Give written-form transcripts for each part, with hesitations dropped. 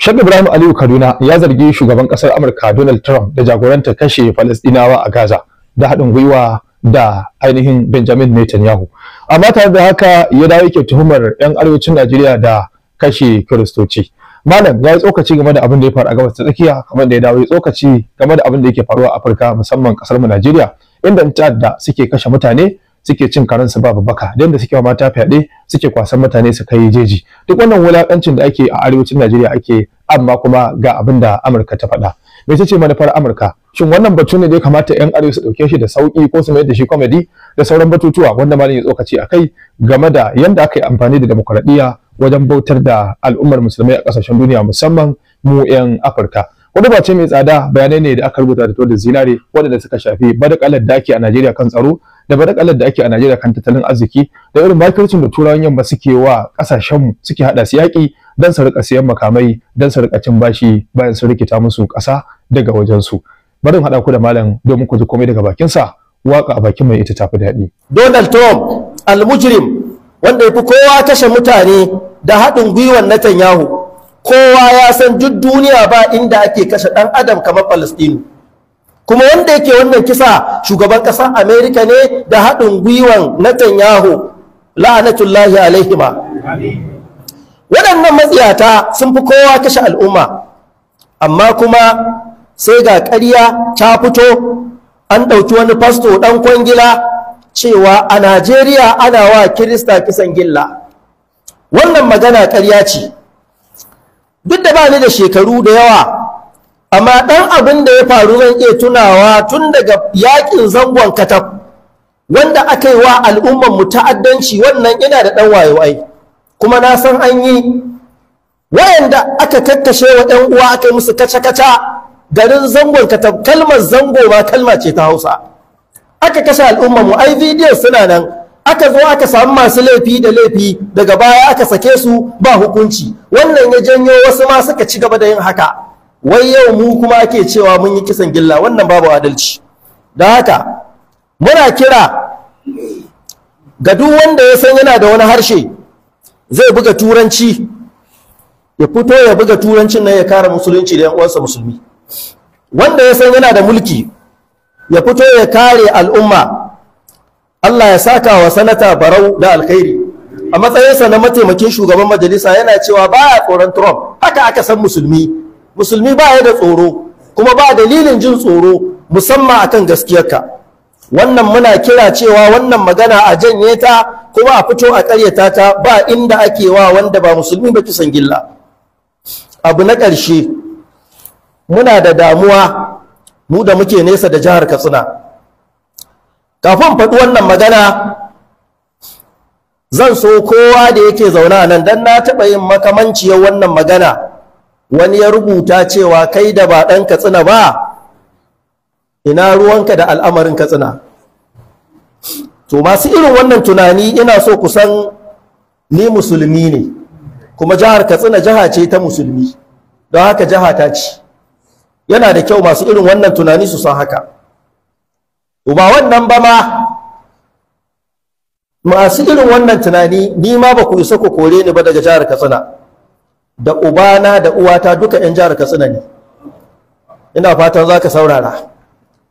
Sheikh Ibrahim Aliyu Kaduna ya zargi shugaban kasar Amurka Donald Trump da jagorantar kashe Falasɗinawa a Gaza da haɗin gwiwa da ainihin Benjamin Netanyahu. Amma tare da haka ya dawo yake tuhumar 'yan arewacin Najeriya da kashe Kiristoci. Malam ya yi tsokaci game da abin da ya faru a Gabas ta Tsakiya, kamar da ya dawo ya tsokaci game da abin da yake faruwa a Afirka, musamman kasar mu Najeriya, inda 'yan ta'adda suke kashe mutane, suke cin karensu babu baka, da yadda suke wa mata fyaɗe, suke kwasan mutane su kai jeji. Duk wannan wulaƙancin da ake a arewacin Najeriya ake, amma kuma ga abin da Amurka ta faɗa. Mece ce manufar Amurka? Shin wannan batu ne da ya kamata 'yan arewa su ɗauke shi da sauƙi ko su mayar da shi comedy da sauran batutuwa wanda malam ya tsokaci a kai game da yadda aka yi amfani da demokuraɗiyya wajen bautar da al'ummar musulmai a ƙasashen duniya, musamman mu 'yan Afirka? Wani bace mai tsada, bayanai ne da aka rubuta da da zinare waɗanda suka shafi badakalar da ake a Najeriya kan tsaro, da badakalar da ake a Najeriya kan tattalin arziki, da irin makircin da turawan yamma suke wa ƙasashenmu, suke haɗa su yaƙi don su riƙa siyan makamai, don su riƙa cin bashi bayan su rikita musu ƙasa daga wajensu. Bari in haɗa ku da malam domin ku ji komai daga bakinsa, waƙa a bakin mai ita tafi daɗi. Donald Trump al-mujrim, wanda ya fi kowa kashe mutane da haɗin gwiwar Netanyahu. Kowa ya san duk duniya ba inda ake kashe ɗan adam kamar Palestine. Kuma wanda yake wannan kisa shugaban ƙasar Amerika ne da haɗin gwiwan Netanyahu, la'anatullahi alaihima. Waɗannan matsiyata sun fi kowa kashe al'umma, amma kuma sai ga ƙarya ta fito, an ɗauki wani fasto ɗan kwangila cewa a Najeriya ana wa Kirista kisan gilla. Wannan magana ƙarya ce. Duk da ba ni da shekaru da yawa, amma ɗan abin da ya faru zan iya tunawa tun daga yaƙin Zangon Katab wanda aka yi wa al'ummar mu ta'addanci. Wannan ina da ɗan wayo ai, kuma na san an yi wayanda aka kakkashe wa ɗan uwa, aka yi musu kaca-kaca garin Zangon Katab. Kalmar zango ma kalma ce ta Hausa. Aka kashe al'ummar mu, ai bidiyon suna nan. Aka zo aka samu masu laifi da laifi, daga baya aka sake su ba hukunci. Wannan ya janyo wasu ma suka ci gaba da yin haka. Wai yau mu kuma ake cewa mun yi kisan gilla. Wannan babu adalci. Don haka muna kira ga duk wanda ya san yana da wani harshe zai buga turanci, ya fito ya buga turancin nan ya kare musulunci da 'yan uwansa musulmi. Wanda ya san yana da mulki ya fito ya kare al'umma. Allah ya saka wa Sanata Barau da alkhairi, a matsayinsa na mataimakin shugaban majalisa yana cewa baya tsoron Trump. Haka aka san musulmi. Musulmi ba ya da tsoro, kuma ba dalilin jin tsoro, musamman akan gaskiyarka. Wannan muna kira cewa wannan magana a janye ta, kuma a fito a ƙaryata ta. Ba inda ake wa wanda ba musulmi ba kisan gilla. Abu na ƙarshe, muna da damuwa mu da muke nesa da jihar Katsina. Kafin faɗi wannan magana, zan so kowa da yake zaune a nan, don na taɓa yin makamanciyar wannan magana, wani ya rubuta cewa kai da ba ɗan Katsina ba, ina ruwanka da al'amarin Katsina? To masu irin wannan tunani, ina so ku san ni musulmi ne, kuma jihar Katsina jiha ce ta musulmi, don haka jiha ta ce. Yana da kyau masu irin wannan tunani su san haka. Ba wannan ba ma, masu irin wannan tunani, ni ma ba ku isa ku kore ni ba daga jihar Katsina. Da ubana da uwata duka 'yan jihar Katsina ne. Ina fatan za ka saurara.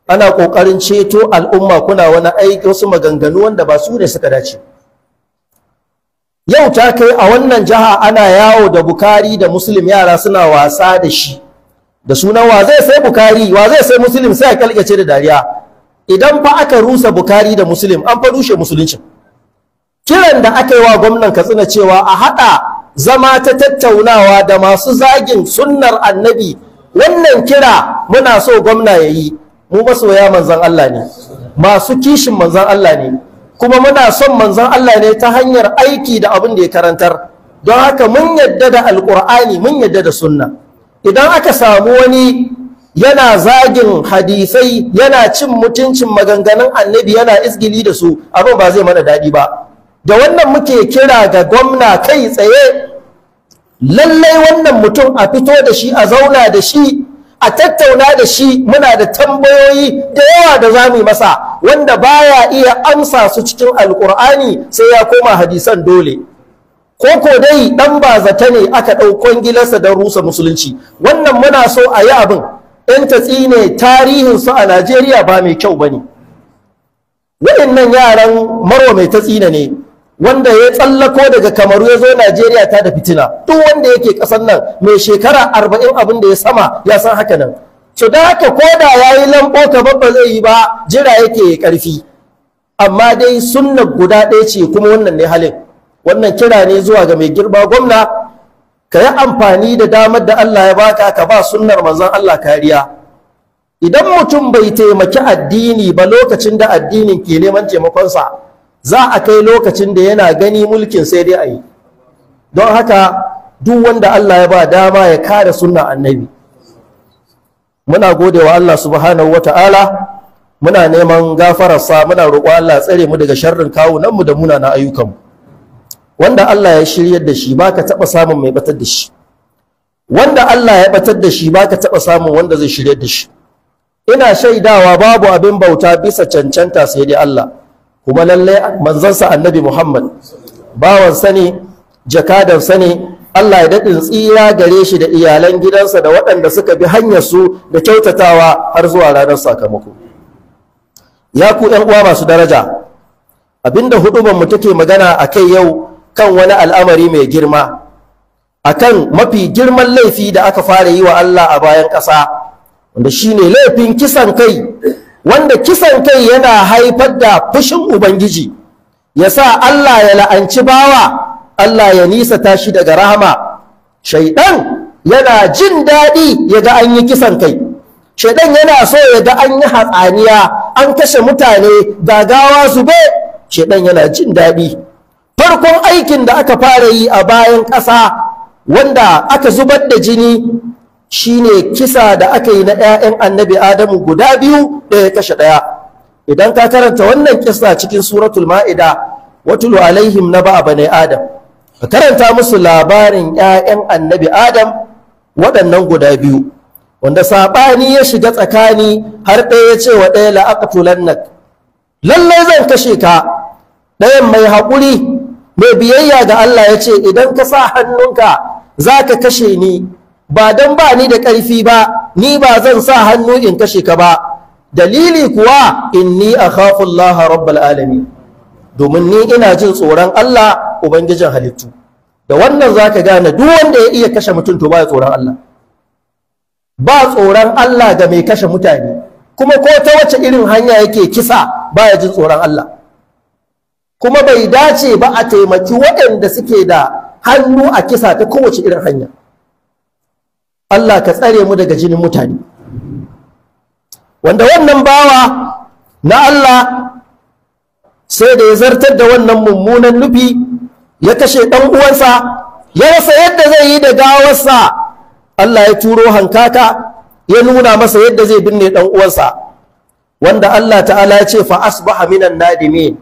Ana ƙoƙarin ceto al'umma, kuna wani aiki, wasu maganganu wanda ba su ne suka dace. Yau ta kai a wannan jiha ana yawo da Bukari da Muslim, yara suna wasa da shi da sunan "Wa zai sai Bukari? Wa zai sai Muslim?" Sai a kyalkace da dariya. Idan fa aka rusa Bukari da Muslim, an fa rushe musulunci. Kiran da aka yi wa gwamnan Katsina cewa a haɗa zama ta tattaunawa da masu zagin sunnar Annabi, wannan kira muna so gwamna ya yi. Mu masoya Manzon Allah ne, masu kishin Manzon Allah ne, kuma muna son Manzon Allah ne ta hanyar aiki da abin da ya karantar. Don haka mun yadda da Alƙur'ani, mun yadda da sunna. Idan aka samu wani yana zagin hadisai, yana cin mutuncin maganganun Annabi, yana izgili da su, abin ba zai mana daɗi ba. Da wannan muke kira ga gwamna kai tsaye, lallai wannan mutum a fito da shi, a zauna da shi, a tattauna da shi. Muna da tambayoyi da yawa da za mu yi masa wanda baya iya amsa su cikin Alkur'ani, sai ya koma hadisan dole. Ko ko dai ɗan bazata ne aka ɗau kwangilarsa don rusa musulunci? Wannan muna so a yi abin. ‘Yan tatsine tarihinsu a Najeriya ba mai kyau ba ne. Waɗannan yaran Marwa mai tatsina ne, wanda ya tsallako daga Kamaru ya zo Najeriya ta da fitina. Duk wanda yake ƙasar nan mai shekara 40 abin da ya sama ya san haka nan. So da haka ko da ya yi lamɓo kamar ba zai yi ba, jira yake ƙarfi. Amma dai sunna guda ɗaya ce, kuma wannan ne halin. Wannan kira ne zuwa ga mai girma gwamna, ka yi amfani da damar da Allah ya baka ka ba sunnar manzon Allah kariya. Idan mutum bai taimaki addini ba lokacin da addinin ke neman taimakonsa, za a kai lokacin da yana gani mulkin sai dai a yi. Don haka duk wanda Allah ya ba dama ya kare sunna annabi. Muna gode wa Allah subhanahu wata'ala, muna neman gafararsa, muna roƙo Allah ya tsare mu daga sharrin kawunanmu da munana ayyukanmu. Wanda Allah ya shiryar da shi baka taɓa samun mai batar da shi. Wanda Allah ya batar da shi baka taɓa samun wanda zai shiryar da shi. Ina shaidawa babu abin bauta bisa cancanta sai dai Allah, kuma lallai manzansa annabi Muhammad bawansa ne, jakadansa ne. Allah ya daɗin tsira gare shi da iyalan gidansa da waɗanda suka bi hanyar su da kyautatawa har zuwa ranar sakamako. Ya ku ƴan uwa masu daraja, abinda hudubar mu take magana a kai yau kan wani al'amari mai girma, akan mafi girman laifi da aka fara yi wa Allah a bayan ƙasa, wanda shine laifin kisan kai, wanda kisan kai yana haifar da fushin Ubangiji, ya sa Allah ya la'anci bawa, Allah ya nisa tashi daga rahama. Shaiɗan yana jin daɗi ya ga an yi kisan kai. Shaiɗan yana so ya ga an yi hatsaniya, an kashe mutane, gagawa zube. Shaiɗan yana jin daɗi. Farkon aikin da aka fara yi a bayan ƙasa wanda aka zubar da jini shine kisa da aka yi na 'ya'yan annabi Adamu guda biyu, ɗaya kashe ɗaya. Idan ka karanta wannan kisa cikin suratul Ma'ida, watulu alaihim naba bani Adam, ka karanta musu labarin 'ya'yan annabi Adam waɗannan guda biyu, wanda saɓani ya shiga tsakani har ɗaya ya ce wa ɗaya la'aqtulannak, lallai zan kashe ka. Ɗayan mai haƙuri mai biyayya ga Allah ya ce, idan ka sa hannunka za ka kashe ni, ba don ba ni da ƙarfi ba, ni ba zan sa hannu in kashe ka ba. Dalili kuwa, inni akhafu Allah rabbal alamin, domin ni ina jin tsoron Allah ubangijin halittu. Da wannan zaka gane duk wanda ya iya kashe mutum to ba tsoron Allah. Ba tsoron Allah ga mai kashe mutane, kuma ko ta wace irin hanya yake kisa baya jin tsoron Allah. Kuma bai dace ba a taimaki waɗanda suke da hannu a kisa ta kowace irin hanya. Allah ka tsare mu daga jinin mutane. Wanda wannan bawa na Allah sai da ya zartar da wannan mummunan nufi, ya kashe ɗan uwansa, ya rasa yadda zai yi da gawarsa. Allah ya turo hankaka ya nuna masa yadda zai binne ɗan uwansa, wanda Allah ta'ala ya ce fa asbaha minan nadimin,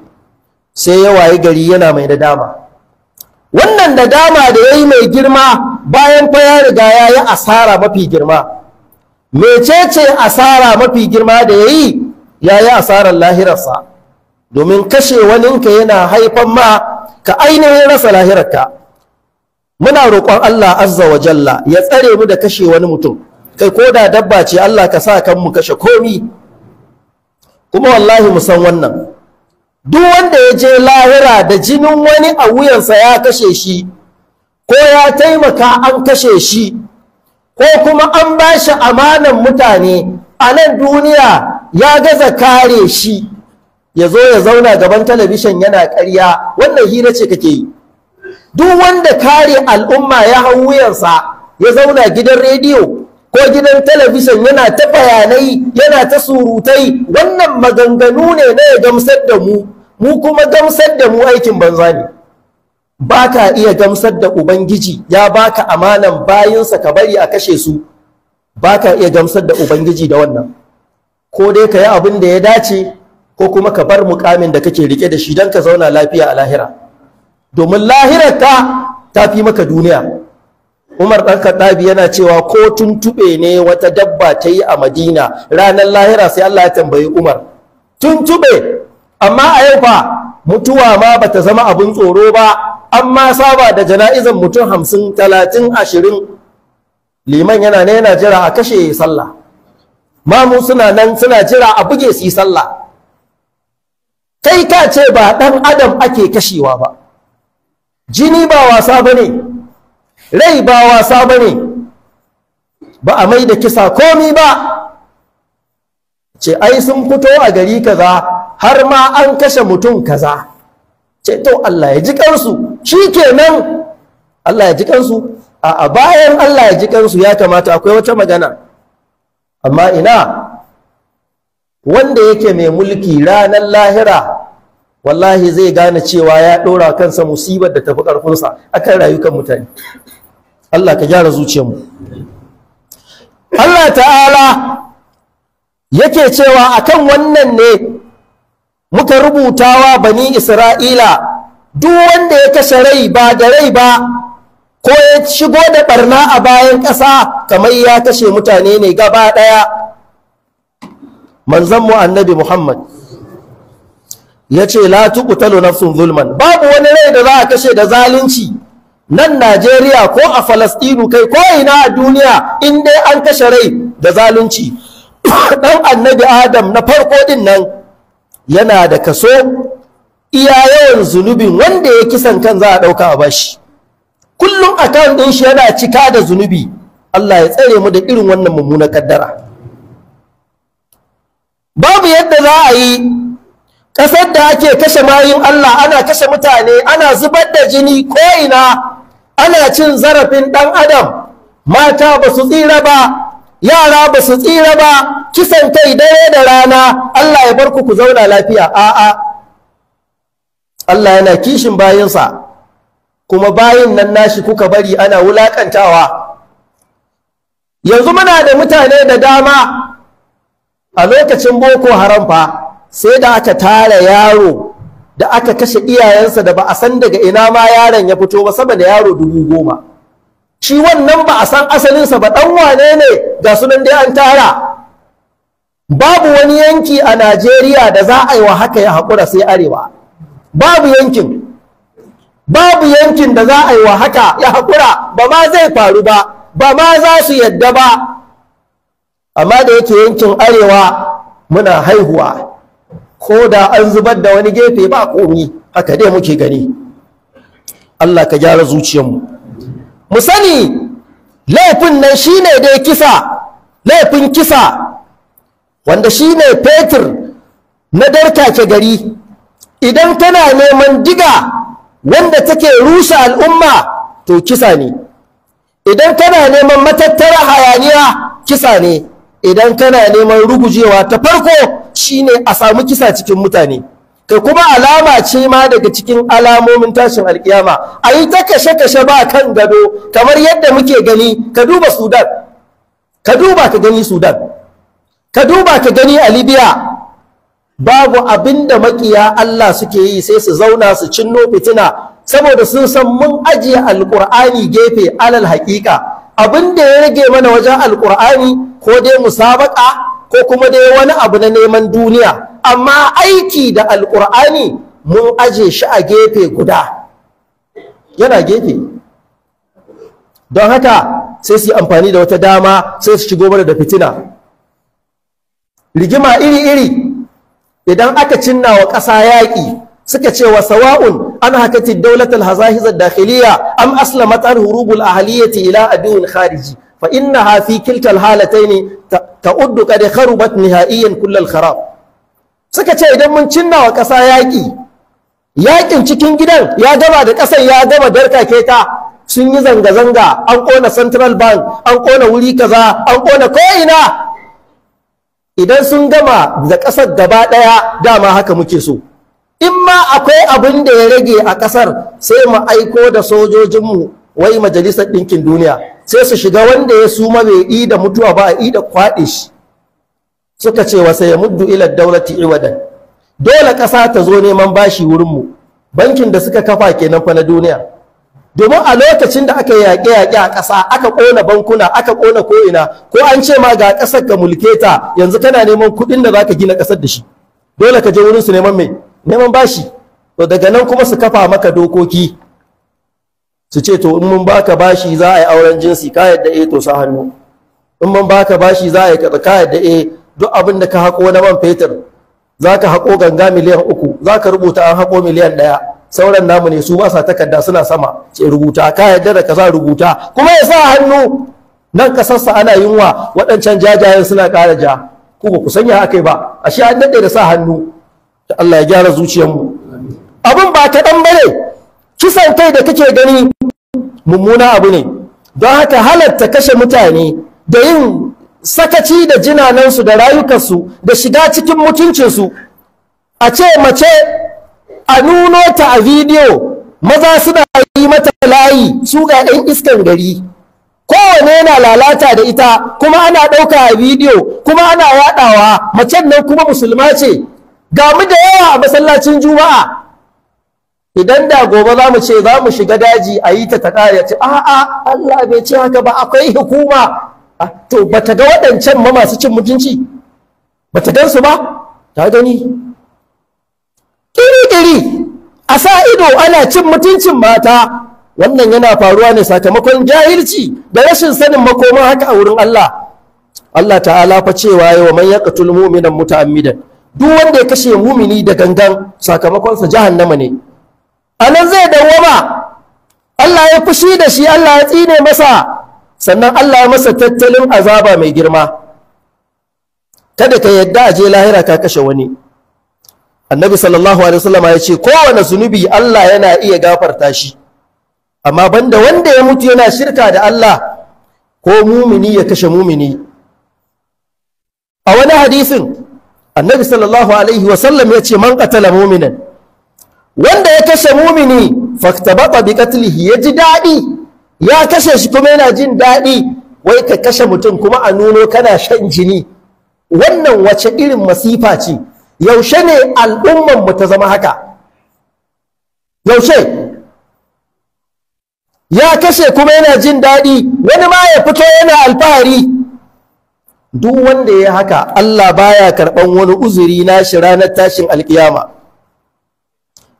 sai ya wayi gari yana mai nadama. Wannan nadama da yayi mai girma, bayan fa ya riga ya yi asara mafi girma. Mecece asara mafi girma da yayi? Ya yi asarar lahirarsa, domin kashe waninka yana haifan ma ka ainihin rasa lahirarka. Muna roƙon Allah azza wa jalla ya tsare mu da kashe wani mutum, kai ko da dabba ce, Allah ka sa kan mu kashe komi. Kuma wallahi mu san wannan, duk wanda ya je lahira da jinin wani a wuyansa ya kashe shi, ko ya taimaka an kashe shi, ko kuma an ba shi amanan mutane a nan duniya ya gaza kare shi, ya zo ya zauna gaban talabishin yana ƙarya, wannan hira ce kake yi. Duk wanda kare al'umma ya hau wuyansa, ya zauna gidan rediyo ko gidan talabishin yana ta bayanai, yana ta surutai, wannan maganganu ne na ya gamsar da mu, mu kuma gamsar da mu aikin banza ne. Ba ka iya gamsar da Ubangiji, ya baka amanan bayinsa ka bari a kashe su, ba ka iya gamsar da Ubangiji da wannan. Ko dai ka yi abin da ya dace, ko kuma ka bar mukamin da kake rike da shi don ka zauna lafiya a lahira. Domin lahirarka ta fi maka duniya. Umar ɗan Khattabi yana cewa ko tuntuɓe ne wata dabba ta yi a Madina ranar lahira sai Allah ya tambayi Umar. Tuntuɓe, amma a yau fa mutuwa ma bata zama abin tsoro ba. Amma saba da jana'izan mutum 50, 30, 20. Liman yana ne yana jira a kashe sallah, mamu suna nan suna jira a buge su yi sallah. Kai ka ce ba ɗan adam ake kashewa ba. Jini ba wasa ba ne, rai ba wasa ba ne. Ba a mai da kisa komi ba. Ce ai sun fito a gari kaza har ma an kashe mutum kaza. Ce to Allah ya ji kansu, shikenan Allah ya ji kansu. A bayan Allah ya ji kansu ya kamata akwai wata magana. Amma ina wanda yake mai mulki ranar lahira wallahi zai gane cewa ya ɗora kansa musibar da tafi ƙarfinsa akan rayukan mutane. Allah ka gyara zuciyarmu. Allah ta'ala yake cewa akan wannan ne muka rubutawa bani Isra'ila duk wanda ya kashe rai ba da rai ba ko ya shigo da barna a bayan ƙasa kamar ya kashe mutane ne gaba ɗaya. Manzon mu annabi Muhammad ya ce la tuqtalu nafsun zulman, babu wani rai da za a kashe da zalunci nan Najeriya ko a Falastinu, kai ko ina a duniya, in dai an kashe rai da zalunci, dan annabi Adam na farko din nan yana da kaso iya yawan zunubin wanda ya kisan kan za a ɗauka a bashi. Kullum account ɗin shi yana cika da zunubi. Allah ya tsare mu da irin wannan mummunar kaddara. Babu yadda za a yi ƙasar da ake kashe mayin Allah, ana kashe mutane, ana zubar da jini ko'ina, ana cin zarafin ɗan adam, mata ba su tsira ba, yara ba su tsira ba, kisan kai dare da rana, Allah ya bar ku ku zauna lafiya. A'a, Allah yana kishin bayinsa, kuma bayin nan nashi kuka bari ana wulakantawa. Yanzu muna da mutane da dama a lokacin Boko Haram fa sai da aka tara yaro da aka kashe iyayensa da ba a san daga ina ma yaron ya fito ba, sama da yaro 10,000. Shi wannan ba a san asalinsa ba, ɗan wane ne, ga sunan dai an tara. Babu wani yanki a Najeriya da za a yi wa haka ya haƙura sai arewa. Babu yankin, babu yankin da za a yi wa haka ya haƙura, ba ma zai faru ba, ba ma za su yadda ba. Amma da yake yankin arewa muna haihuwa, ko da an zubar da wani gefe ba komi, haka dai muke gani. Allah ka gyara zuciyarmu. Mu sani laifin nan shine dai kisa, laifin kisa wanda shine fetur na darkake gari. Idan kana neman diga wanda take rusa al'umma to kisa ne. Idan kana neman matattara hayaniya, kisa ne. Idan kana neman rugujewa ta farko shine a samu kisa cikin mutane. Kai kuma alama ce ma daga cikin alamomin tashin alkiyama, a yi ta kashe-kashe ba kan gado kamar yadda muke gani. Ka duba Sudan, ka duba ka gani Sudan, ka duba ka gani a Libya. Babu abin da makiya Allah suke yi sai su zauna su cinno fitina, saboda sun san mun ajiye alkur'ani gefe. Alal haƙiƙa abin da ya rage mana wajen alkur'ani ko dai musabaka ko kuma dai wani abu na neman duniya, amma aiki da alkur'ani mun aje shi a gefe guda, yana gefe. Don haka sai su yi amfani da wata dama sai su shigo mana da fitina, rigima iri-iri. Idan aka cinna wa ƙasa yaƙi, suka ce wa sawa'un an hakati daulatul hazahiz ad-dakhiliyya am aslamat al hurubul ahliyyati ila aduwwin khariji, fa innaha fi kilta al halatayn ta'uddu qad kharubat nihaiyan kull al kharab. Suka ce idan mun cinna wa ƙasa yaƙi, yaƙin cikin gidan ya gama da ƙasar, ya gama darkake ta, sun yi zanga-zanga, an ƙona Central Bank, an ƙona wuri kaza, an ƙona ko'ina. Idan sun gama da ƙasar gaba ɗaya, dama haka muke so. In ma akwai abin da ya rage a ƙasar, sai mu aiko da sojojinmu, wai Majalisar Ɗinkin Duniya, sai su shiga wanda ya suma bai yi da mutuwa ba, a yi da kwaɗe shi. Suka ce wa sai ya muddu ila daulati iwadan, dole ƙasa ta zo neman bashi wurinmu. Bankin da suka kafa kenan fa na duniya. Domin a lokacin da aka yaƙe-yaƙe a ƙasa, aka ƙona bankuna, aka ƙona ko'ina, ko an ce ma ga ƙasar ka mulke ta, yanzu kana neman kuɗin da za ka gina ƙasar da shi, dole ka je wurin su neman mai neman bashi. To daga nan kuma su kafa maka dokoki. Su ce to in mun baka bashi za a yi auren jinsi, ka yadda? Eh, to sa hannu. In mun baka bashi za a yi kaza, ka yadda? Eh. Duk abin da ka haƙo na man fetur, za ka haƙo ganga 3 miliyan, za ka rubuta an haƙo 1 miliyan, sauran namu ne. Su ba sa takarda, suna sama. Ce rubuta, ka yadda da kaza, rubuta. Kuma ya sa hannu. Nan kasarsa ana yunwa, waɗancan jajayen suna ƙara ja. Ku ba ku sanya aka yi ba, ashe an daɗe da sa hannu. Da Allah ya gyara zuciyarmu. Abin ba kaɗan bane. Kisan kai da kake gani mummuna abu ne. Don haka halatta kashe mutane da yin sakaci da jinanansu da rayukansu da shiga cikin mutuncinsu, a ce mace a nuno ta a bidiyo, maza suna yi mata layi, su ga 'yan iskan gari, kowane yana lalata da ita, kuma ana ɗauka a bidiyo, kuma ana yaɗawa. Macen nan kuma musulma ce. Ga mu da yawa a masallacin Juma'a. Idan da gobe za mu ce za mu shiga daji a yi ta ta ƙare, ce a'a, Allah bai ce haka ba, akwai hukuma. To bata ga waɗancan ma masu cin mutunci, bata gan su ba? Ta gani ƙiri-ƙiri. A sa ido ana cin mutuncin mata. Wannan yana faruwa ne sakamakon jahilci da rashin sanin makoman haka a wurin Allah. Allah ta'ala fa cewa wa man yaqtul mu'minan muta'ammidan, duk wanda ya kashe mumini da gangan, sakamakonsa jahannama ne, anan zai dawwama. Allah ya fushi da shi, Allah ya tsine masa, sannan Allah ya masa tattalin azaba mai girma. Kada ka yadda a je lahira ka kashe wani. Annabi sallallahu alaihi wasallam ya ce kowane zunubi Allah yana iya gafarta shi, amma banda wanda ya mutu yana shirka da Allah, ko mumini ya kashe mumini. A wani hadisin Annabi sallallahu alaihi wasallam ya ce man qatala mu'minan, wanda ya kashe mumini, faktabata bi qatlihi, ya ji daɗi ya kashe shi kuma yana jin daɗi. Wai ka kashe mutum kuma a nuno kana shan jini, wannan wace irin masifa ce? Yaushe ne al'umman mu ta zama haka? Yaushe? Ya kashe kuma yana jin daɗi, wani ma ya fito yana alfahari. Duk wanda ya haka, Allah baya karɓan wani uzuri na shi ranar tashin alkiyama.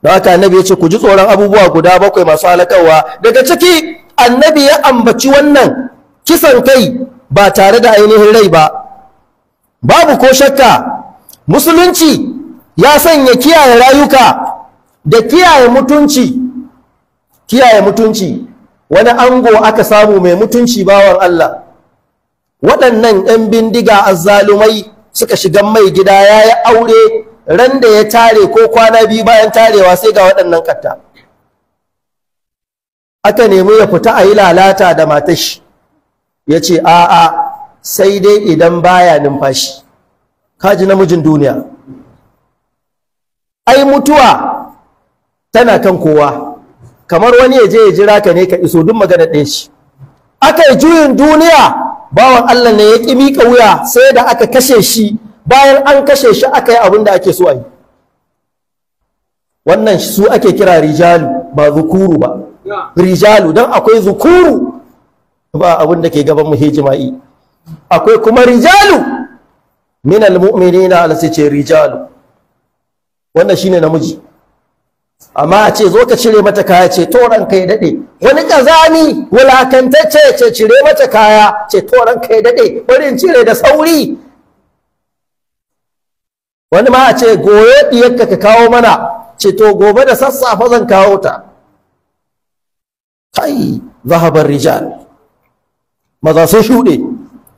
Don haka Annabi ya ce ku ji tsoron abubuwa guda bakwai masu halakarwa. Daga ciki Annabi ya ambaci wannan kisan kai ba tare da ainihin rai ba. Babu ko shakka Musulunci ya sanya kiyaye rayuka da kiyaye mutunci. Kiyaye mutunci, wani ango aka samu mai mutunci, bawan Allah. Waɗannan 'yan bindiga azzalumai suka shiga mai gida. Ya yi aure, ran da ya tare ko kwana 2 bayan tarewa, sai ga waɗannan ƙatta. Aka nemi ya fita a yi lalata da matashi, ya ce a'a, sai dai idan baya numfashi. Kaji namijin duniya. Ai mutuwa tana kan kowa, kamar wani ya je ya jira ka ne ka iso, duk magana ɗaya shi. Aka yi juyin duniya, bawan Allah ne ya ƙi miƙa wuya sai da aka kashe shi. Bayan an kashe shi aka yi abin da ake so a yi. Wannan su ake kira rijalu, ba zukuru ba, rijalu. Don akwai zukuru, ba abin da ke gaban mu jima'i. Akwai kuma rijalu minal mu'minina, ala sai ce rijalu. Wannan shine namiji. Amma a ce zo ka cire mata kaya, ce to ranka ya dade. Wani kazami wulakantacce ce cire mata kaya, ce to ranka ya dade, bari in cire da sauri. Wani ma a ce goyo diyarka ka kawo mana, ce to gobe da sassafe zan kawo ta. Kai, zahabar rijal, maza sun shuɗe,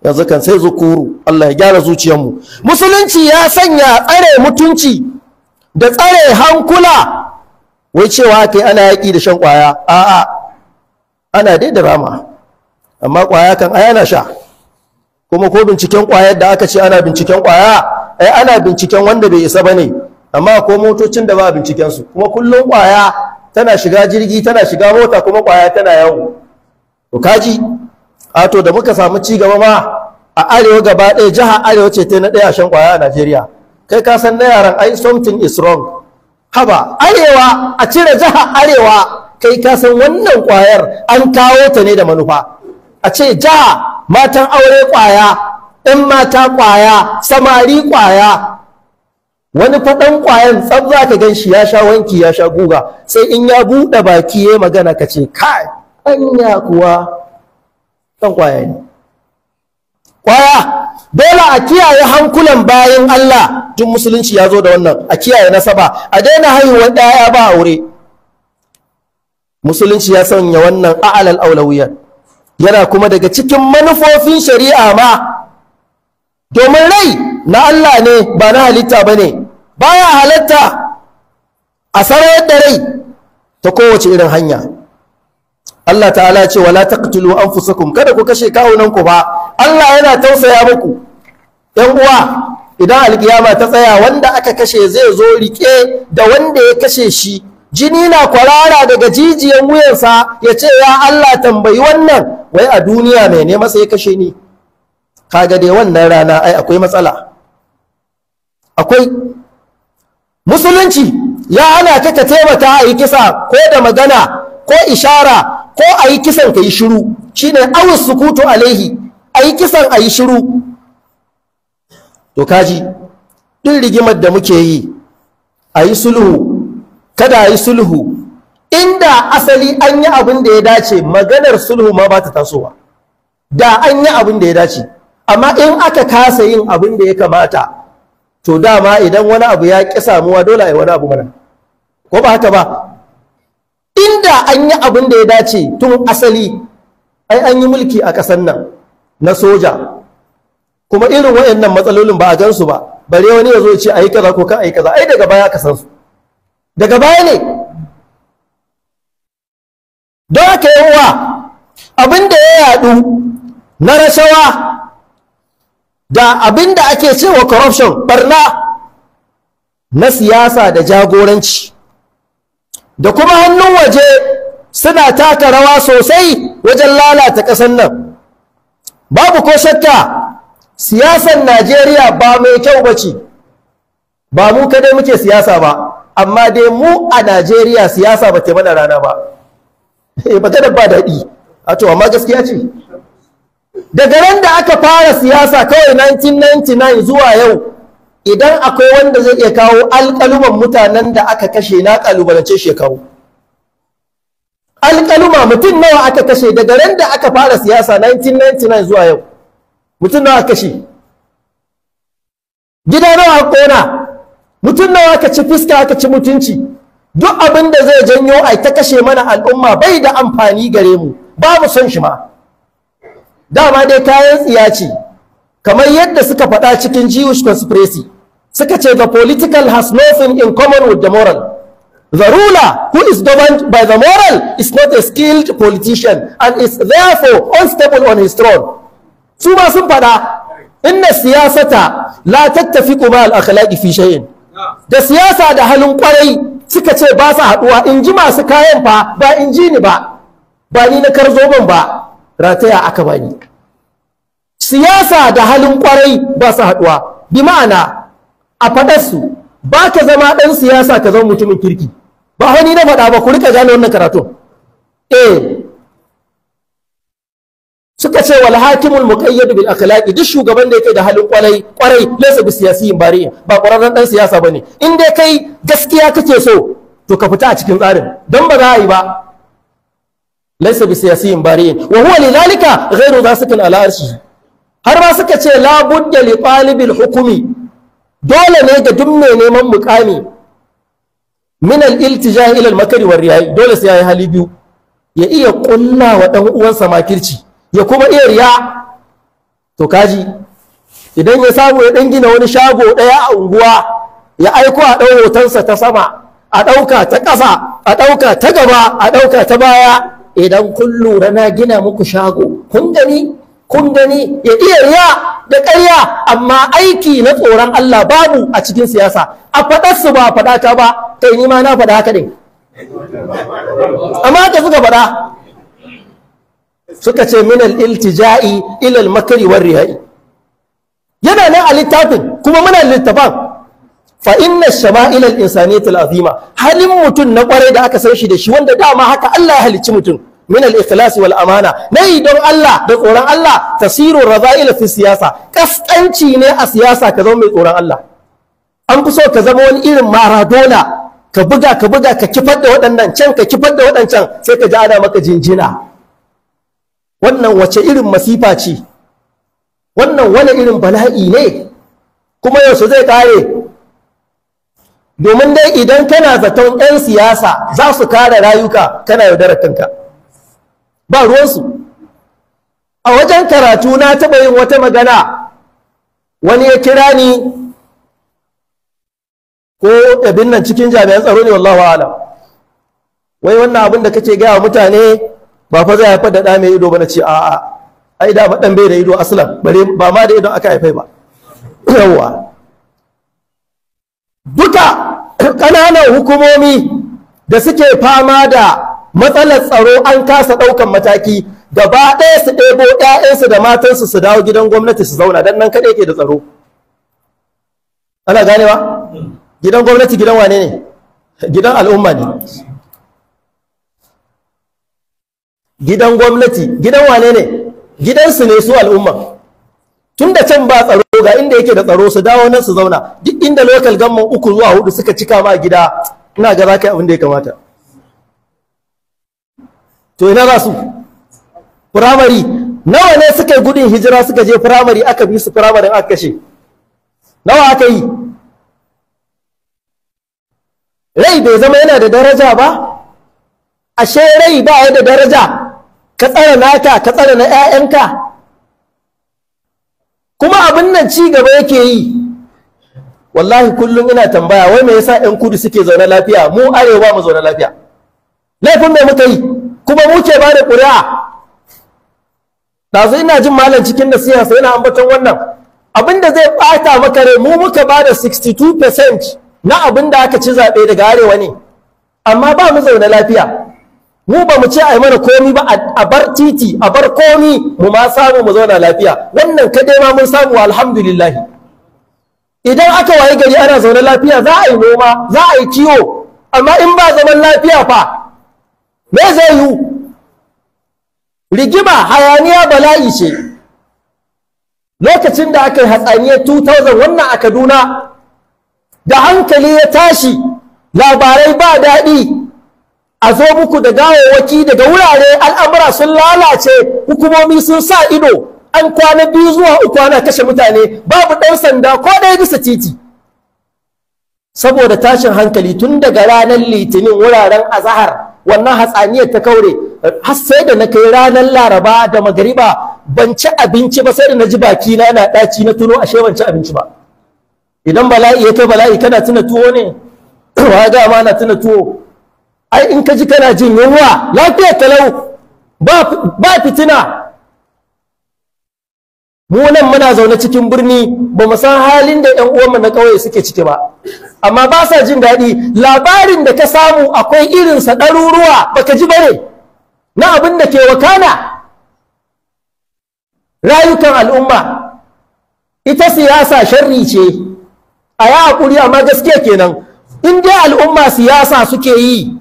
yanzu kan sai zukuru. Allah ya gyara zuciyarmu. Musulunci ya sanya tsare mutunci da tsare hankula. Wai cewa kai ana yaƙi da shan ƙwaya, a'a, ana dai da rama, amma ƙwaya kan ai ana sha. Kuma ko binciken ƙwayar da aka ce ana binciken ƙwaya, ai ana binciken wanda bai isa bane, amma ko motocin da ba a binciken su. Kuma kullum ƙwaya tana shiga jirgi, tana shiga mota, kuma ƙwaya tana yawo. To kaji a to da muka samu ci gaba ma a arewa gaba ɗaya, jiha Arewa ce ta na ɗaya a shan ƙwaya a Najeriya. Kai ka san na yaran ai something is wrong. Haba, Arewa, a cire jiha Arewa, kai ka san wannan ƙwayar an kawo ta ne da manufa. A ce jiha matan aure ƙwaya, ɗan mata ƙwaya, samari ƙwaya. Wani faɗan ƙwayan tsab za ka gan shi, ya sha wanki, ya sha guga, sai in ya buɗe baki ya magana ka ce kai. Anya kuwa ɗan ƙwaya ne. Ƙwaya dole a kiyaye hankulan bayan Allah. Tun musulunci ya zo da wannan, a kiyaye nasaba, a daina haihuwar ɗaya ba aure. Musulunci ya sanya wannan a'alal aulawiyat, yana kuma daga cikin manufofin shari'a ma, domin rai na Allah ne ba na halitta ba ne. Baya halatta a sarayar da rai ta kowace irin hanya. Allah ta'ala ce wala taqtulu anfusakum, kada ku kashe kawunanku ba. Allah yana tausaya muku. Yan uwa, idan alkiyama ta tsaya, wanda aka kashe zai zo rike da wanda ya kashe shi, jini na kwarara daga jijiyan wuyansa, ya ce ya Allah tambayi wannan, wai a duniya mai ne masa ya kashe ni? Kaga dai wannan rana ai akwai matsala. Akwai musulunci ya hana ka ka taimaka a yi kisa ko da magana ko ishara, ko a yi kisan ka yi shiru, shine awus sukutu alaihi, a yi kisan a yi shiru. To kaji duk rigimar da muke yi, a yi sulhu, kada a yi sulhu, inda asali an yi abin da ya dace, maganar sulhu ma ba ta tasowa da an yi abin da ya dace. Amma in aka kasa yin abin da ya kamata, to dama idan wani abu ya ƙi samuwa dole a yi wani abu mana, ko ba haka ba? Inda an yi abin da ya dace tun asali, ai an yi mulki a ƙasar nan na soja, kuma irin waɗannan matsalolin ba a gansu ba, bare wani ya zo ce a yi kaza ko kan a yi kaza. Ai daga baya ka san su, daga baya ne. Don haka yawa abin da ya yaɗu na rashawa da abin da ake cewa corruption, barna na siyasa da jagoranci da kuma hannun waje suna taka rawa sosai wajen lalata ƙasar nan. Babu ko shakka siyasar Najeriya ba mai kyau ba ce. Ba mu kadai muke siyasa ba, amma dai mu a Najeriya siyasa ba ta mana rana ba. Maganar ba daɗi a to, amma gaskiya ce. Daga ran da aka fara siyasa kawai 1999 zuwa yau, idan akwai wanda zai iya kawo alƙaluman mutanen da aka kashe, na ƙalubalance shi ya kawo alƙaluma mutum nawa aka kashe daga ran da aka fara siyasa 1999 zuwa yau. Mutum nawa aka kashe, gida nawa aka ƙona, mutum nawa aka ci fuska, aka ci mutunci. Duk abin da zai janyo ai ta kashe mana al'umma bai da amfani gare mu, ba mu son shi ma. Dama dai kayan tsiya ce, kamar yadda suka faɗa cikin Jewish conspiracy, suka ce the political has nothing in common with the moral. The ruler who is governed by the moral is not a skilled politician and is therefore unstable on his throne. Su ma sun faɗa inna siyasata la tattafiqu ma al akhlaqi fi shay'in. Da siyasa da halin kwarai suka ce ba su haɗuwa, in ji masu kayan fa, ba in ji ni ba, ba ni na karzo ban ba, rataya aka bani. Siyasa da halin kwarai ba su haɗuwa, bi ma'ana a faɗarsu ba ka zama ɗan siyasa ka zama mutumin kirki. Ba wani na faɗa ba, ku rika gane wannan karatun. Eh, suka ce wal hakimul muqayyad bil akhlaqi, duk shugaban da yake da halin kwarai kwarai laysa bi siyasiyin bari'in, ba kwararren dan siyasa bane. In dai kai gaskiya kake so, to ka fita a cikin tsarin, dan ba za a yi ba. Laysa bi siyasiyin bari'in wa huwa lidhalika ghairu dhasikin ala arshihi. Har ma suka ce la budda li talibil hukumi, dole ne ga duk mai neman mukami, min al iltija ila al makari war riyai, dole sai yayi hali biyu, ya iya kulla wa dan uwansa makirci, ya kuma iya riya. To kaji idan ya samu ya dan gina wani shago daya a unguwa, ya aiko a ɗau hotonsa ta sama, a ɗauka ta ƙasa, a ɗauka ta gaba, a ɗauka ta baya, idan kun lura na gina muku shago, kun gani, kun gani. Ya iya riya da ƙarya, amma aiki na tsoron Allah babu a cikin siyasa. A faɗarsu ba a faɗa ta ba, kai ni ma na faɗa haka ɗin, amma haka suka faɗa. Suka ce min al-iltija'i ila al-makri war riya'i, yana nan a littafin kuma muna littafan. Fa inna shama'il al-insaniyat al-azima, halin mutum na kwarai da aka san shi da shi, wanda dama haka Allah ya halicci mutum, min al-ikhlas wal amana, nayi don Allah da tsoron Allah, tasiru raza'il fi siyasa, kaskanci ne a siyasa ka zama mai tsoron Allah. An fi so ka zama wani irin Maradona, ka buga ka buga ka kifar da waɗannan can, ka kifar da waɗancan, sai ka ji ana maka jinjina. Wannan wace irin masifa ce? Wannan wani irin bala'i ne? Kuma yaushe zai kare? Domin dai idan kana zaton 'yan siyasa za su kare rayuka, kana yaudarar kanka. Ba ruwansu. A wajen karatu na taɓa yin wata magana, wani ya kira ni ko abin nan cikin jami'an tsaro ne, wallahu alam. Wai wannan abin da kake gaya wa mutane ba fa zai haifar da ɗa mai ido ba? Na ce a'a, ai da ɗan bai da ido aslan, bare ba ma da idon aka haifai ba. Yawwa, duka ƙananan hukumomi da suke fama da matsalar tsaro an kasa ɗaukan mataki, gaba ɗaya su ɗebo ‘ya'yansu da matansu su dawo gidan gwamnati su zauna, don nan kaɗai ke da tsaro. Ana ganewa? Gidan gwamnati gidan wane ne? Gidan al'umma ne. Gidan gwamnati gidan wane ne? Gidansu ne su al'umma. Tun da can ba tsaro, ga inda yake da tsaro, su dawo nan su zauna. Duk inda local government 3 zuwa 4 suka cika ma gida, ina ga za ka yi abin da ya kamata. To ina za su? Firamare nawa ne suka yi gudun hijira suka je firamare, aka bi su firamarin aka kashe? Nawa aka yi? Rai bai zama yana da daraja ba? Ashe rai ba ya da daraja? Ka tsara naka, ka tsara na 'ya'yanka. Kuma abin nan ci gaba yake yi. Wallahi kullum ina tambaya, wai me yasa 'yan kudu suke zaune lafiya, mu arewa mu zaune lafiya? Laifin me muka yi? Kuma mu ke ba da ƙuri'a. Ɗazu ina jin malam cikin nasiha sai yana ambaton wannan abin da zai ɓata maka rai. Mu muka ba da 62% na abin da aka ci zaɓe daga arewa ne, amma ba mu zaune lafiya. Mu ba mu ce a yi mana komi ba, a bar titi, a bar komi, mu ma samu mu zauna lafiya. Wannan kadai ma mun samu, alhamdulillah. Idan aka wayi gari ana zaune lafiya, za a yi noma, za a yi kiwo. Amma in ba zaman lafiya fa, me zai yiwu? Rigima, hayaniya, bala'i ce. Lokacin da aka yi hatsaniyar 2000 wannan a Kaduna, da hankali ya tashi, labarai ba daɗi, a zo muku da gawawwaki daga wurare, al'amura sun lalace, hukumomi sun sa ido, an kwana 2 zuwa 3 ana kashe mutane, babu ɗan sanda ko ɗaya bisa titi saboda tashin hankali. Tun daga ranar Litinin wuraren azahar wannan hatsaniyar ta kaure, har sai da na kai ranar Laraba da magariba ban ci abinci ba, sai da na ji baki na yana ɗaci, na tuno ashe ban ci abinci ba. Idan bala'i ya kai bala'i, kana tuna tuwo ne? Wa ga ma na tuna tuwo? Ai in ka ji kana jin yunwa, lafiyar talau, ba fitina. Mu nan muna zaune cikin birni, ba mu san halin da 'yan uwanmu na ƙauye suke ciki ba, amma ba sa jin daɗi. Labarin da ka samu akwai irinsa ɗaruruwa baka ji bane na abin da ke wakana rayukan al'umma. Ita siyasa sharri ce, a yi haƙuri, amma gaskiya kenan. In dai al'umma siyasa suke yi,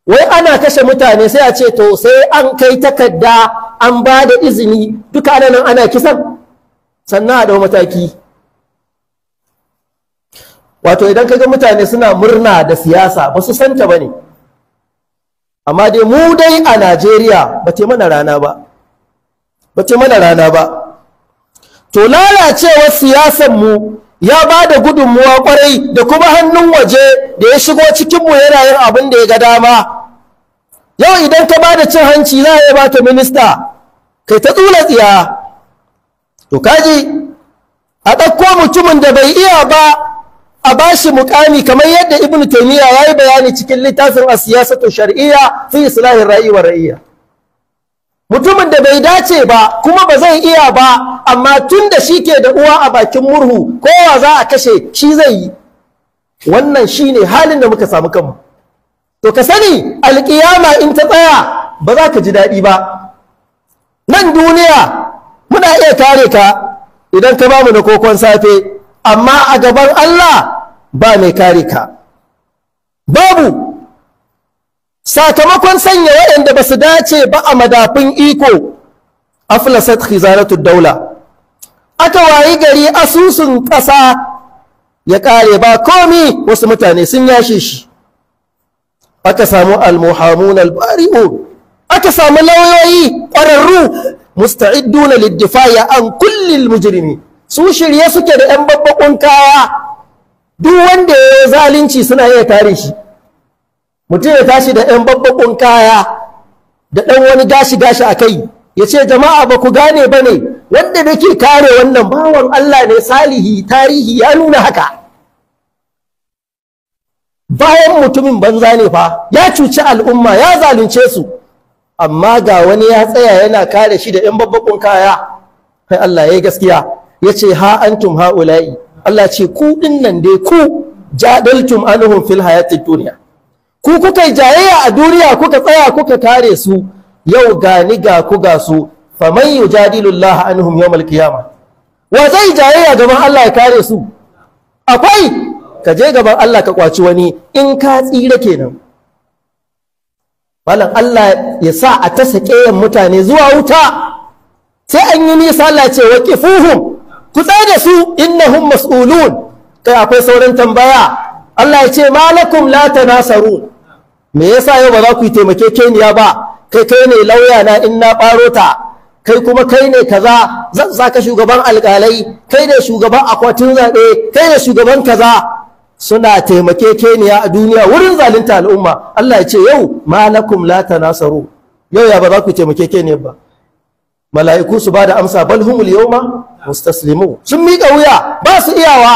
wai ana kashe mutane, sai a ce to sai an kai takarda an ba da izini, duka ana nan ana kisan, sannan a ɗau mataki. Wato idan kaga mutane suna murna da siyasa, ba su santa ba ne. Amma dai mu dai a Najeriya ba te mana rana ba, ba te mana rana ba. To lalacewar siyasar mu ya ba da gudunmuwa kwarai, da kuma hannun waje da ya shigo cikinmu yana yin abin da ya ga dama. Yau idan ka ba da cin hanci, za a iya baka minista, kai ta tsula tsiya. To kaji a ɗauko mutumin da bai iya ba a ba shi mukami, kamar yadda Ibn Taymiyyah ya yi bayani cikin littafin as-siyasatu shar'iyya fi islahin ra'i wa ra'iyya. Mutumin da bai dace ba kuma ba zai iya ba, amma tun da shi ke da uwa a bakin murhu, kowa za a kashe shi zai yi. Wannan shine halin da muka samu kanmu. To ka sani, alƙiyama in ta tsaya ba za ka ji daɗi ba. Nan duniya muna iya kare ka idan ka bamu na kokon safe, amma a gaban Allah ba mai kare ka, babu. Sakamakon sanya waɗanda ba su dace ba a madafin iko, aflasat khizanatu daula, aka wayi gari asusun ƙasa ya ƙare, ba komi, wasu mutane sun yashe shi. Aka samu almuhamun albari'un, Aka samu lauyoyi ƙwararru musta'idduna lid-difa'i an kullil mujrimi, su shirye suke da 'yan babbakun kaya, duk wanda ya zalunci suna iya kare shi. Mutum ya tashi da 'yan babbakun kaya da ɗan wani gashi-gashi a kai, ya ce jama'a ba ku gane ba ne, wanda nake kare wannan bawan Allah ne salihi, tarihi ya nuna haka. Bayan mutumin banza ne fa, ya cuci al'umma, ya zalunce su, amma ga wani ya tsaya yana kare shi da 'yan babbakun kaya. Kai Allah ya yi gaskiya, ya ce ha antum ha'ula'i, Allah ce ku ɗin nan dai ku jadaltum anhum fil hayatid duniya, ku kuka yi jayayya a duniya, kuka tsaya kuka kare su, yau gani ga ku ga su, faman yujadilu Allah anhum yawmal qiyama, wa zai jayayya gaban Allah ya kare su? Akwai, ka je gaban Allah ka kwaci wani in ka tsira kenan. Malam Allah ya sa a ta sakeyan mutane zuwa wuta, sai an yi nisa. Allah ce waqifuhum, ku tsaye da su, innahum mas'ulun. Kai akwai sauran tambaya. Allah ya ce malakum la tanasarun, me yasa yau ba za ku yi taimakekeniya ba? Kai kai ne lauya na in na ɓaro ta, kai kuma kai ne kaza, zan saka shugaban alƙalai, kai ne shugaban akwatin zaɓe, kai ne shugaban kaza. Suna taimakekeniya a duniya wurin zalunta al'umma. Allah ya ce yau malakum la tanasaru, yau ya ba za ku yi taimakekeniya ba? Mala'iku su ba da amsa bal humul yawma mustaslimu, sun miƙa wuya, ba su iyawa,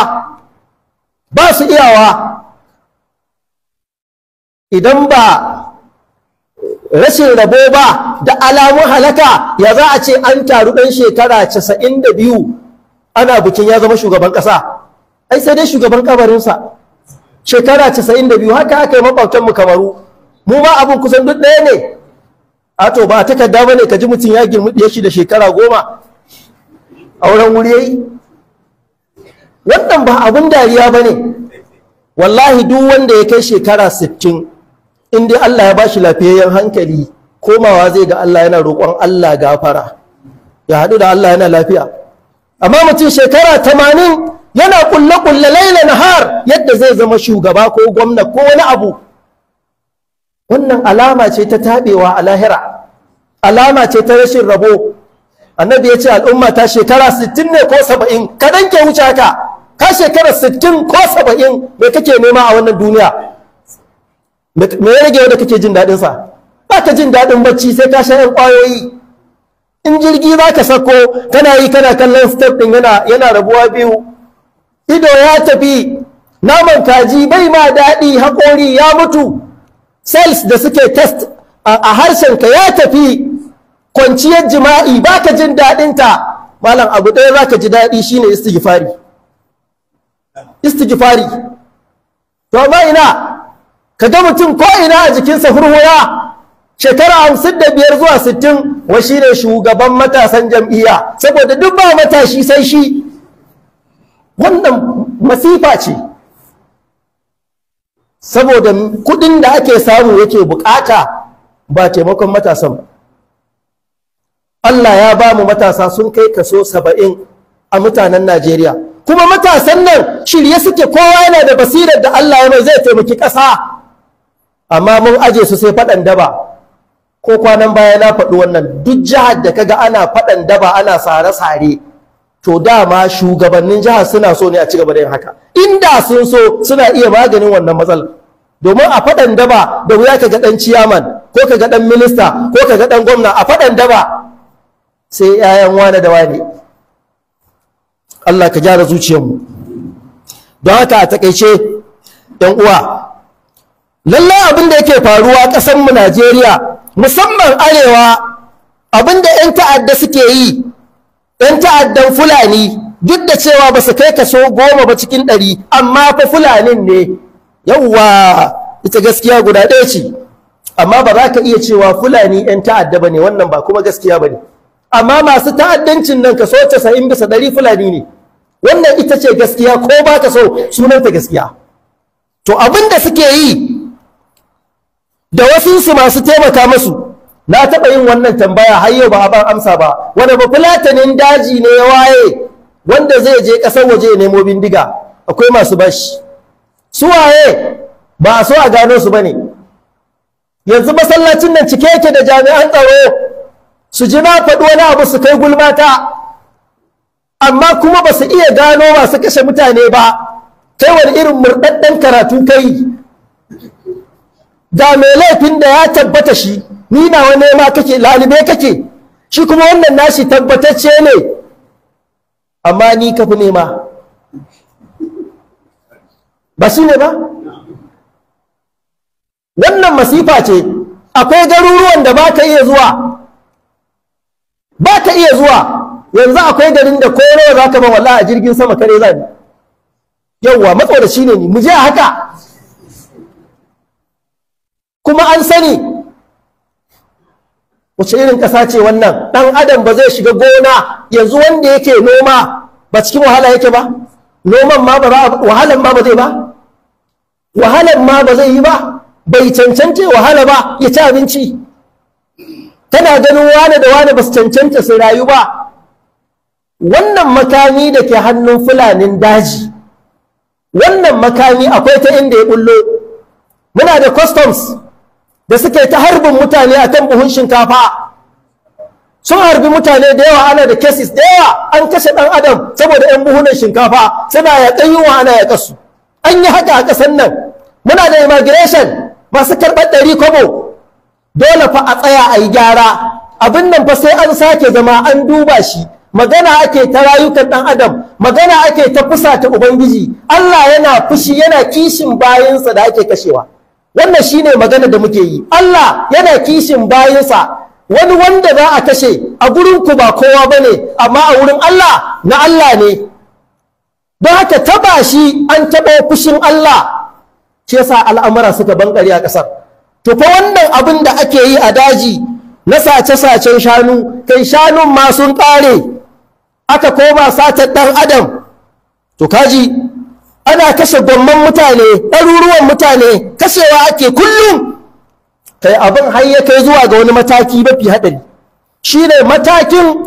ba su iyawa. Idan ba rashin rabo ba da alamun halaka, ya za a ce an taru ɗan shekara 92 ana bikin ya zama shugaban ƙasa? Ai sai dai shugaban kabarinsa, shekara 92. Haka aka yi makwabtanmu Kamaru, mu ma abin kusan duk ɗaya ne. A to ba takarda ba ne ka ji mutum ya girmi ɗaya shi da shekara 10 a wurin wuri yayi. Wannan ba abin dariya ba ne. Wallahi duk wanda ya kai shekara 60, in dai Allah ya ba shi lafiyayyen hankali, komawa zai ga Allah yana roƙon Allah gafara, ya haɗu da Allah yana lafiya. Amma mutum shekara 80 yana ƙulle-ƙulle laila nahar yadda zai zama shugaba ko gwamna ko wani abu, wannan alama ce ta taɓewa a lahira, alama ce ta rashin rabo. Annabi ya ce al'umma ta shekara 60 ne ko 70, kaɗan ke wuce haka. Ka shekara 60 ko 70, me kake nema a wannan duniya? Me ya rage wanda kake jin daɗin sa? Ba ka jin daɗin bacci sai ka sha ƴan ƙwayoyi. In jirgi za ka sako, kana yi kana kallon step ɗin yana rabuwa biyu, ido ya tafi, naman kaji bai ma daɗi, haƙori ya mutu, cells da suke test a harshenka ya tafi, kwanciyar jima'i ba ka jin daɗinta. Malam abu ɗaya za ka ji daɗi shine istighfari, istighfari. To amma ina ka ga mutum ko ina a jikinsa hurhura, shekara 55 zuwa 60, wa shine shugaban matasan jam'iyya, saboda duk ba matashi sai shi. Wannan masifa ce, saboda kudin da ake samu yake bukata, ba taimakon matasan ba. Allah ya ba mu matasa sun kai kaso 70 a mutanen Najeriya, kuma matasan nan shirye suke, kowa yana da basirar da Allah ya mai zai taimaki ƙasa, amma mun aje su sai faɗan daba. Ko kwanan baya na faɗi wannan, duk jihar da kaga ana faɗan daba ana sare-sare, to dama shugabannin jihar suna so ne a ci gaba da yin haka. Inda sun so suna iya maganin wannan matsalar, domin a faɗan daba da wuya kaga ɗan ciyaman ko kaga ɗan minista ko kaga ɗan gwamna a faɗan daba, sai 'ya'yan wane da wane. Allah ka gyara zuciyarmu. Don haka a takaice ɗan uwa, lallai abin da yake faruwa ƙasarmu Najeriya, musamman arewa, abin da 'yan ta'adda suke yi, 'yan ta'addan Fulani, duk da cewa ba su kai kaso 10 ba cikin 100, amma fa Fulanin ne. Yawwa, ita gaskiya guda ɗaya ce, amma ba za ka iya cewa Fulani 'yan ta'adda ba ne, wannan ba kuma gaskiya ba ne. Amma masu ta'addancin nan kaso 90 bisa 100 Fulani ne. Wannan ita ce gaskiya, ko ba ka so sunanta gaskiya. To abin da suke yi da wasunsu masu taimaka masu, na taɓa yin wannan tambaya har yau ba a ban amsa ba. Wani bafulatanin daji ne ya waye wanda zai je ƙasar waje ya nemo bindiga? Akwai masu bashi. Su waye? Ba a so a gano su ba ne. Yanzu masallacin nan cike yake da jami'an tsaro, su ji na faɗi wani abu su kai gulmata, amma kuma ba su iya gano masu kashe mutane ba. Kai wani irin murɗaɗɗen karatu kai? Ga mai laifin da ya tabbata shi, ni nawa nema kake, lalibe kake, shi kuma wannan nashi tabbatacce ne, amma ni ka fi nema. Ba shi ne ba? Wannan masifa ce. Akwai garuruwan da ba ka iya zuwa, ba ka iya zuwa. Yanzu akwai garin da ko nawa za ka ba, wallahi a jirgin sama kare za ni. Yauwa, matsoraci ne ni, mu je a haka. Kuma an sani wace irin ƙasa ce wannan. Ɗan adam ba zai shiga gona yanzu, wanda yake noma ba cikin wahala yake ba, noman ma ba, wahalan ma ba zai ba, wahalan ma ba zai yi ba, bai cancanta wahala ba ya ci abinci. Tana ganin wane da wane ba su cancanta su rayu ba. Wannan makami da ke hannun Fulanin daji, wannan makami akwai ta inda ya bullo. Muna da customs da suke ta harbin mutane akan buhun shinkafa. Sun harbi mutane da yawa, ana da cases da yawa, an kashe ɗan adam saboda 'yan buhunan shinkafa. Suna yaƙan yunwa, ana yaƙar su. An yi haka a ƙasar nan. Muna da immigration masu karɓar 100 kobo. Dole fa a tsaya a yi gyara abin nan fa, sai an sake zama an duba shi. Magana ake ta rayukan ɗan adam, magana ake ta fusata Ubangiji. Allah yana fushi, yana kishin bayinsa da ake kashewa. Wannan shine magana da muke yi. Allah yana kishin bayinsa. Wani wanda za a kashe a gurin ku ba kowa bane, amma a wurin Allah na Allah ne. Don haka taba shi an taɓa fushin Allah. Shi yasa al'amura suka bankare a ƙasar. To fa wannan abin da ake yi a daji na sace-sacen shanu, kai shanun ma sun ƙare, aka koma satar ɗan adam. To kaji ana kashe gwamman mutane, ɗaruruwan mutane, kashewa ake kullum. Kai abin har ya kai zuwa ga wani mataki mafi haɗari, shine matakin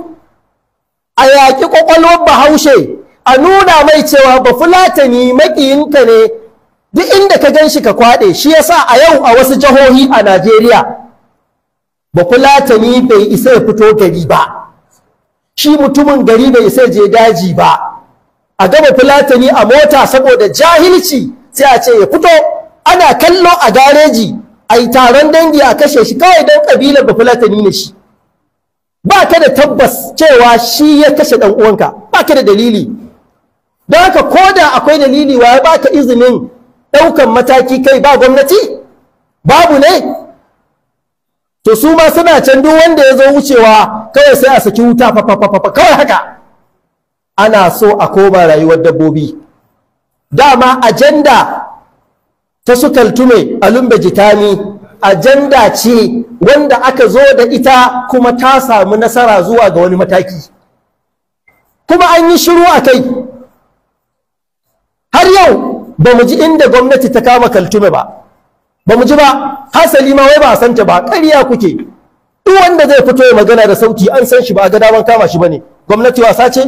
a yaƙi ƙwaƙwalwar Bahaushe, a nuna mai cewa Bafulatani maƙiyinka ne, duk inda ka gan shi ka kwaɗe shi. Yasa a yau a wasu jihohi a Najeriya Bafulatani bai isa ya fito gari ba, shi mutumin gari bai isa je daji ba. A ga Bafulatani a mota, saboda jahilci sai a ce ya fito, ana kallo a gareji a yi taron dangi a kashe shi kawai don ƙabilar Bafulatani ne shi. Ba ka da tabbas cewa shi ya kashe ɗan uwanka, ba ka da dalili. Don haka ko da akwai dalili, wa ya baka izinin ɗaukan mataki kai? Ba gwamnati babu ne? To su ma suna can, duk wanda ya zo wucewa kawai sai a saki wuta fa fa kawai haka. Ana so a koma rayuwar dabbobi. Dama ajanda ta su Kaltume a Lumbe Jitami ajanda ce wanda aka zo da ita, kuma ta samu nasara zuwa ga wani mataki, kuma an yi shiru a kai. Har yau ba mu ji inda gwamnati ta kama Kaltume ba, ba mu ji ba. Hasali ma wai ba a santa ba. Ƙarya kuke. Duk wanda zai fito ya magana da sauti an san shi, ba a ga daman kama shi bane. Gwamnati wasa ce?